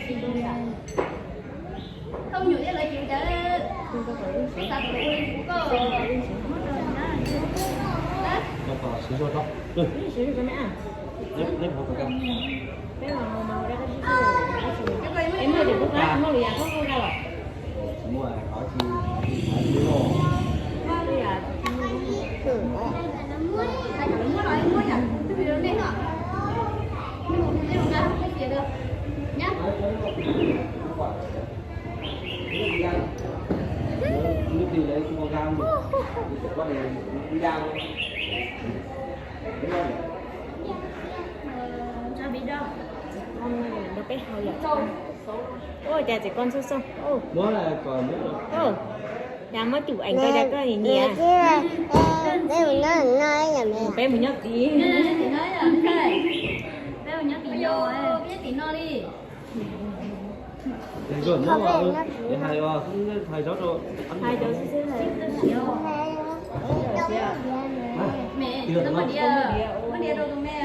Koj me nyuam thiab lawv cev cas, koj xav tus ua li kuv koj. Koj siv zog tso. Neb, neb puas tau koj? Peb mas mas da koj sib sib es muaj cov kub qab muaj lus yam koj koj ka los. Tsis muaj qhov tsis, tsis muaj. Muab los muab yam twg rau nej no. Ua cas tseem koj xub xub. Cas muab chụp ảnh coi cho koj nyiam nyiam. Peb mus nyob tim. Peb mus nyob tim no li. Hais rau, hais rau xwb xwb. Mẹ, no muaj diav, muaj diav rau tus me.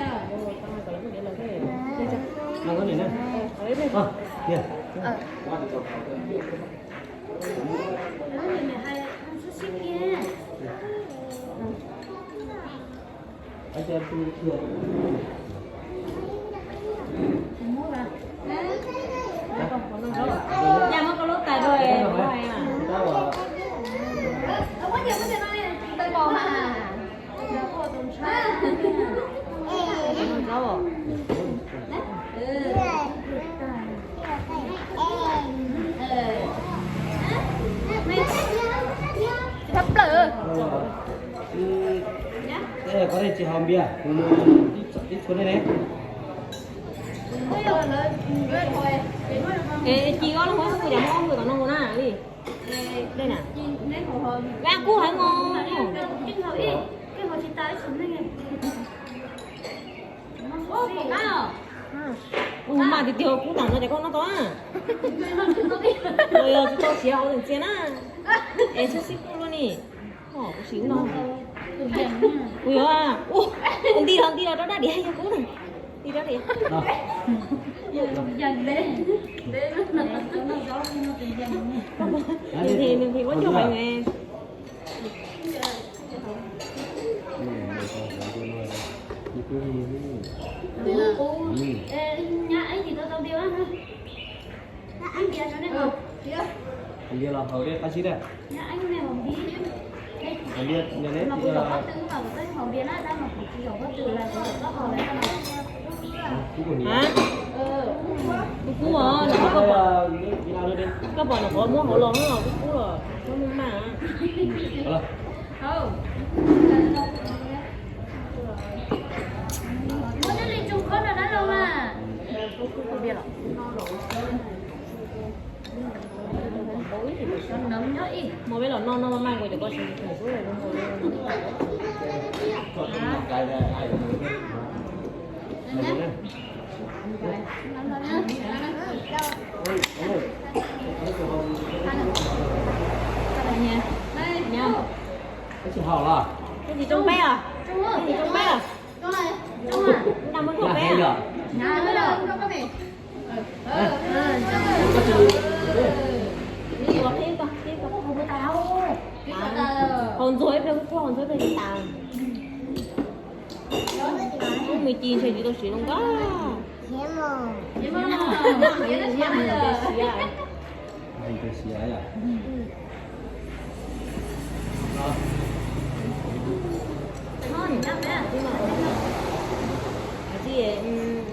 Cas muab koj lub tais rau. Thab plaws. Koj tsis haus npias, kuv mus ib txhua nej ne. Ci ob leeg muab kuv cov muab ob hwm tom no mus na li. Dej na. Kub heev os. Ua mas tiag tiag kub tam no ces koj noj tau na. Yog tsis tau siav hauv ntxias na. Es txhob sib pub luaj ni. Kuv sim no. Kuv yuav nti los nti los rau dab diav yog kub na. Nti rau diav. Nws phem ua coj pais nws. Npias los haus dej qab zib daj. Npias, npias ne. Tus kub os, koj pom nws qhov muab hauv los kub kub los muab maj maj. Muab tej li tsoos khob no dab laug mas. Mus peb los noj noj maj maj nkaus cov koj tsis mus xwb. Tsis haus los? Tsis zoo peb os. Tsis zoo peb os. Noj muab rau peb os. Haus ntxuag ib pliag, haus ntxuag ib pliag tas. Mus ci ntshe tsis tau siav zoo nkauj.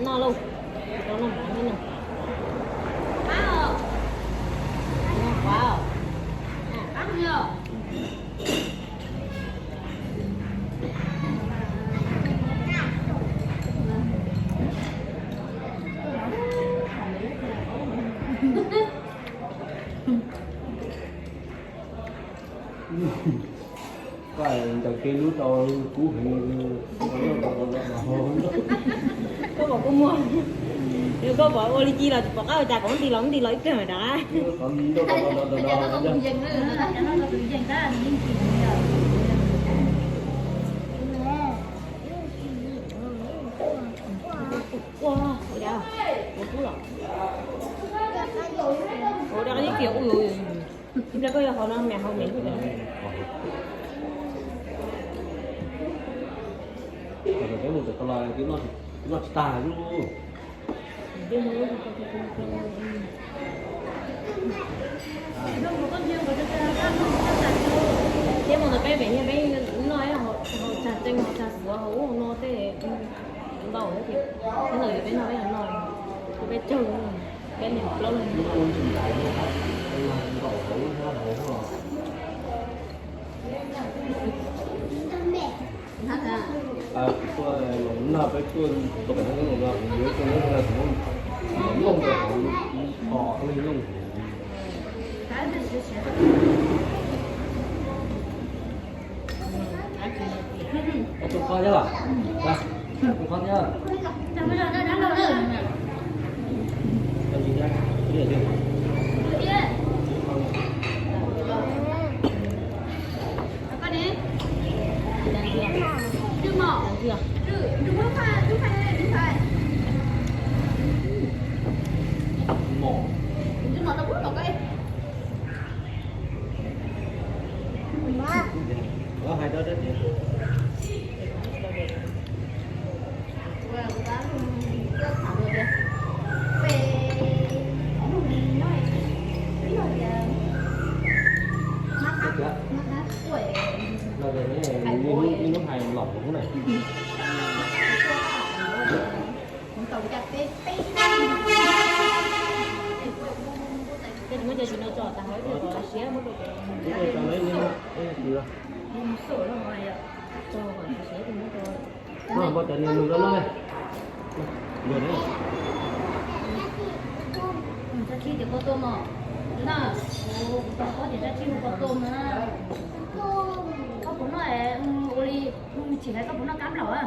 Noj lauj, rau noj mov thiab no. Noj qab. Koj ncaws kev lub rau kub heev. Koj pom kua muag, koj pom ua li ci los tsis pom qab ua cas, pom nti los nti los ib pliag mas rov qab. Ua, ua, ua kub los. Tias ua ua ua, ib pliag koj yuav hau no, me hau me. Peb mus txog tau los twb noj tsis tag lub. Thiab mus ntawd peb pem thiab peb noj hauv tsag tseeb hauv tsag xuav hauv ub no tej ntau thiab, peb noj peb noj, peb caug, peb niam plaub leeg. Peb tuaj, no peb tuaj, kuv yuav tuaj no kuv muab nplooj rau hauv, ho ib leeg. Tus qhov thiab, tus qhov thiab. Hnub hais lom hnub na. Ces muab cov tsis no tso tas hauv ib pliag kom siav muab rau cov. Tso kom siav muab rau. Npaj cov niag nug rau no. Tso tsis tias koj tuaj mog. Na, kuv tau paub tias tso tsis hu koj tuaj mog na. Koj puas noj, ua li, tsis hais koj puas noj kab mlaum a?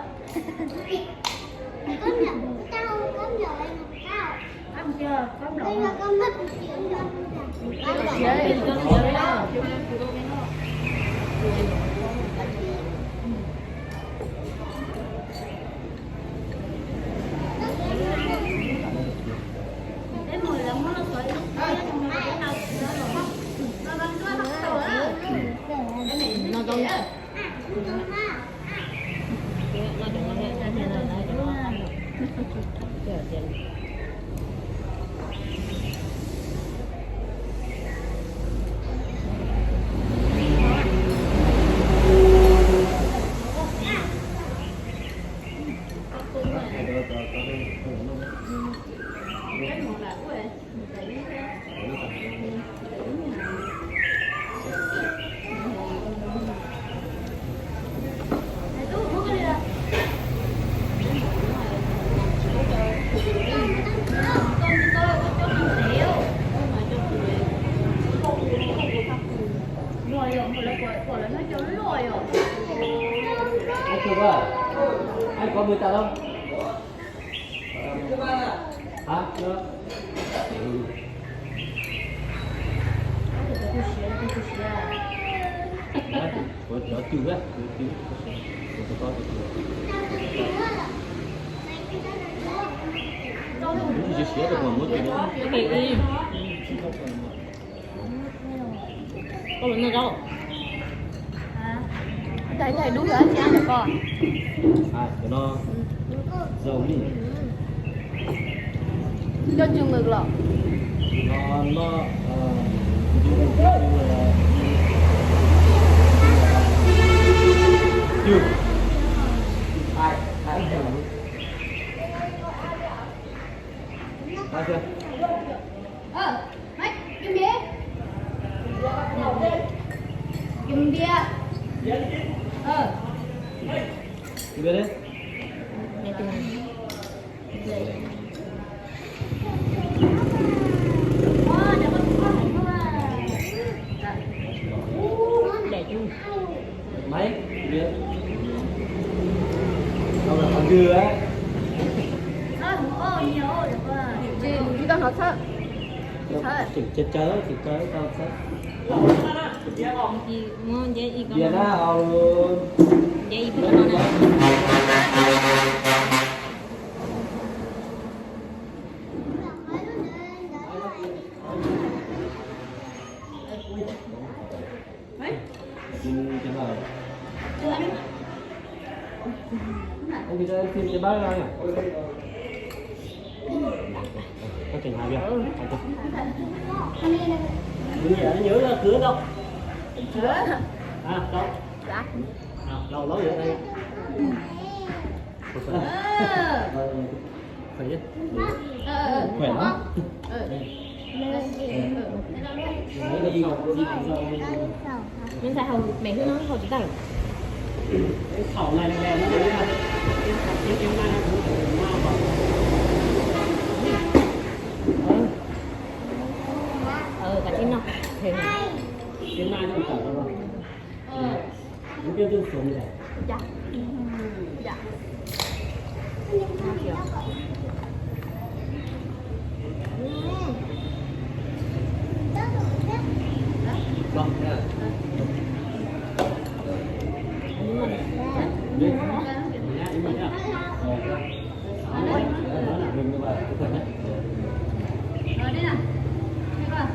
Ai, có mười tạ đâu? Hả? Chưa. Đấy, của, của Trừ á, của Trừ, của Trừ có, của Trừ. Xiav xiav rau, muab Trừ no. Koj los noj zaub. Tais tais dub lawm, cia rau koj. Cov no, zaub ni. Coj Trừ ngược lọ. Nó, nó, ờ, Trừ. Ai, ai, ai. Ai chưa? Ờ, mày, Kim Bia. Kim Bia. Ờ. Kim Bia đấy. Mấy? Đâu là con dưa á. Chị, chị tao nói thật. Chị thật. Chị chơi chơi, chị chơi tao thật. Chị mua dễ gì con. Việt Nam luôn. Dễ gì con. Nhớ, nhớ là khứa không? À, đâu? À, đâu, lỗi ở đây. Khỏe chứ? Khỏe lắm. Miếng dai hàu mềm thế nó hàu tí tẩy. Cái khẩu này là mềm lắm rồi nha. Cái, cái, cái mai nó cũng ngon mà. Ờ, cả trên nọ. Thế này. Cái mai nó cũng tẩy rồi. Ờ. Dạ. Dạ. Rồi đi nè. Đi con.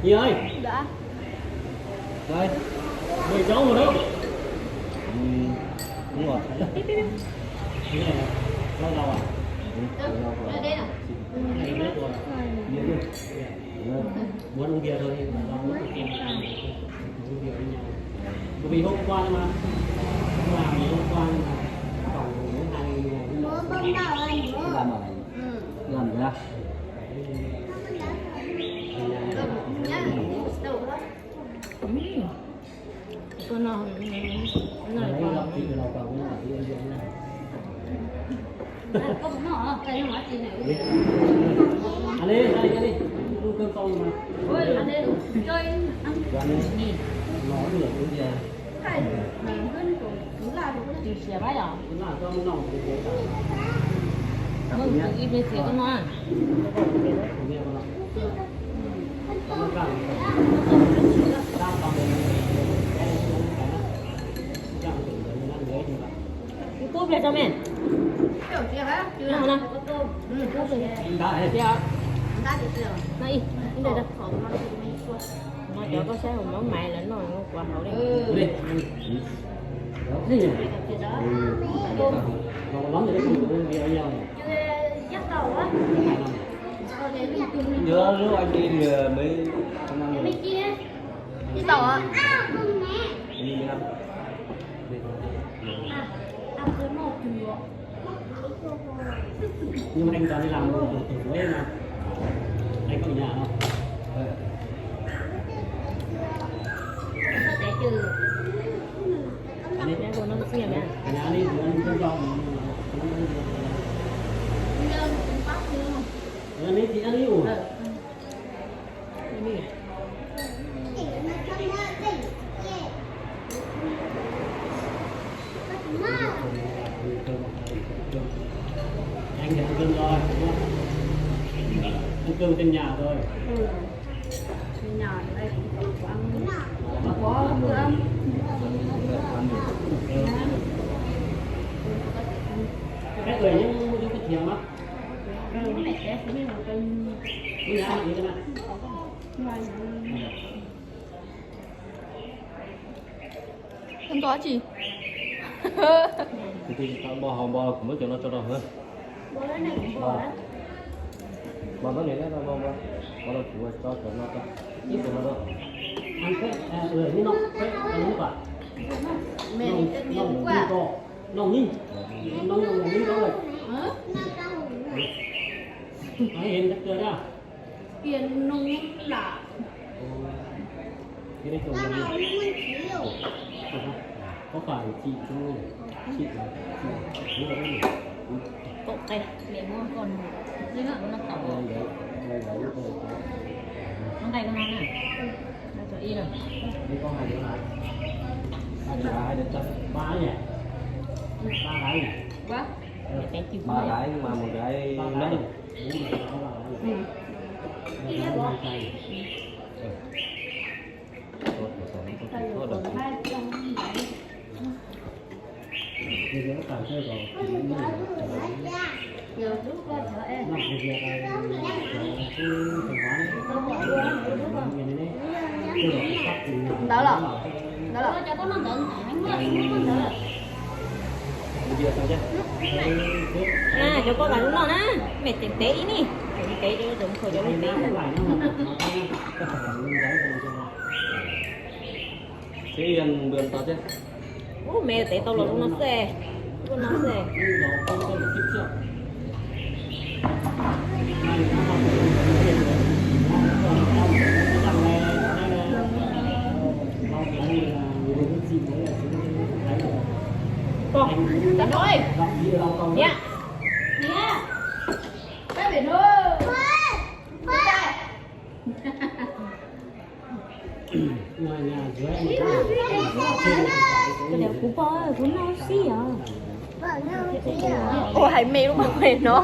Đi ơi. Dạ. Đây. Mười sáu rồi đó. Ừ, đúng rồi. Cái này là rau rau à? Ừ, rau rau. Cái này là mét vuông à? Nhiều chứ? Muốn uống bia thôi, thì bảo rau uống bia. Uống bia với nhau. Bởi vì hôm qua mà, hôm qua mà, tổng cũng hai người. Làm ở đây. Ừ. Làm gì á? Con no, no. Ăn đi, ăn đi, ăn đi. Ăn cơm tôm mà. Ôi, ăn đi, ăn đi. Ăn đi. Nó cũng được, cũng được. Cái này, nó cũng cứ là được. Trừ xìa bái à? Mừng từ im xìa con no à? Youtube là cho mẹ. Nào, nào. Youtube là. Nó im, im đây đâu. Nó cho có sáng hôm máu mày là nó qua hậu đi. Đi. Đi. Tôm. Tôm. Nhớ lúc anh đi thì mới năm. Đi tàu hả? Anh đi mười lăm. Nhưng mà anh toàn đi làm ở thành phố ấy mà. Anh có ở nhà không? Anh ấy. Nhà của nó xưa nè. Nhà anh ấy thì anh không cho mình. Anh ấy thì anh ấy ủ. Anh thì ăn cơm rồi, đúng không? Ăn cơm trên nhà rồi. Ừ. Trên nhà ở đây cũng có ăn. Có bữa ăn. Cái người những mua cho cái thiệp á. Cái này cái này là cái. Cái nhà ăn gì cái này? Thanh toán gì? Công ty tao bo hòm bo, kuv muab cov no tso rau hauv. Bo tau nws, bo, bo, bo rau kuv, tso cov no rau. Ib cov no rau. Ăn phép, à, ừ, như nó, phép, à, nó phải. Mẹ, mẹ, mẹ qua. Nông nhí. Nông, nông nhí đó rồi. Hả? Nó hiện chắc chưa đó. Tiền nông lạ. Cái đấy trồng là gì? Có phải chị Thu, chị, chị, chị Thu đấy nhỉ? Cậu kìa, mẹ mua còn. Đấy, nó tỏ. Ờ, đấy, đấy, đấy, đấy. Nó cay con nè. Nó cho y rồi. Đây con hai đứa hả? Hai đứa, hai đứa chặt. Ba nhỉ? Ba cái nhỉ? Ba. Ba cái nhưng mà một cái. Ba cái. Nóng. Ntawd los, ntawd los. Cov koj vam lub no na, mej tseem tev ib ni, tseem tev cov, tseem khaws cov lub tev. Ub, mej tev tau los lub no xwb, lub no xwb. Koj, niam, niam, kuv pom kuv noj xwb os. Ua hais me lub poj no.